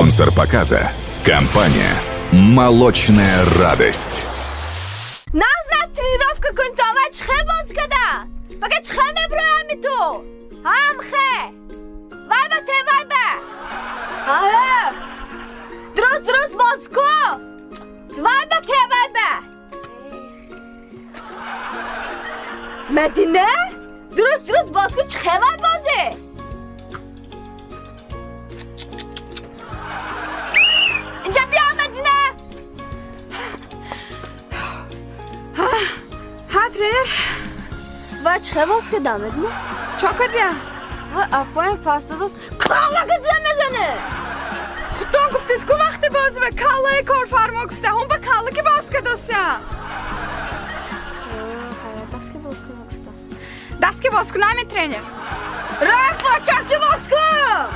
Спонсор показа – компания «Молочная радость». Наз наз тренировка кун, то ва чихе боз када? Фақат чихе меброями ту? Ҳам хе. Вай ба те, вай ба. Ҳа. Дуруст дуруст боз ку. Вай ба те, вай ба. Мадина? Дуруст дуруст боз ку, чихе вай бозе? Инҷа биё, Мадина. Ҳа, тренер. Вай чихе боз када, Мадина? Чо кардия? Вай апоям пастадос каллака зия мезане. Худтон гуфтед ку вақти бозива каллаи корфармо гуфта, ҳун ба калла ки боз кардосям. Даст ки боз кунам гуфта. Даст ки боз кунам, тренер. Раф почак ки боз кун.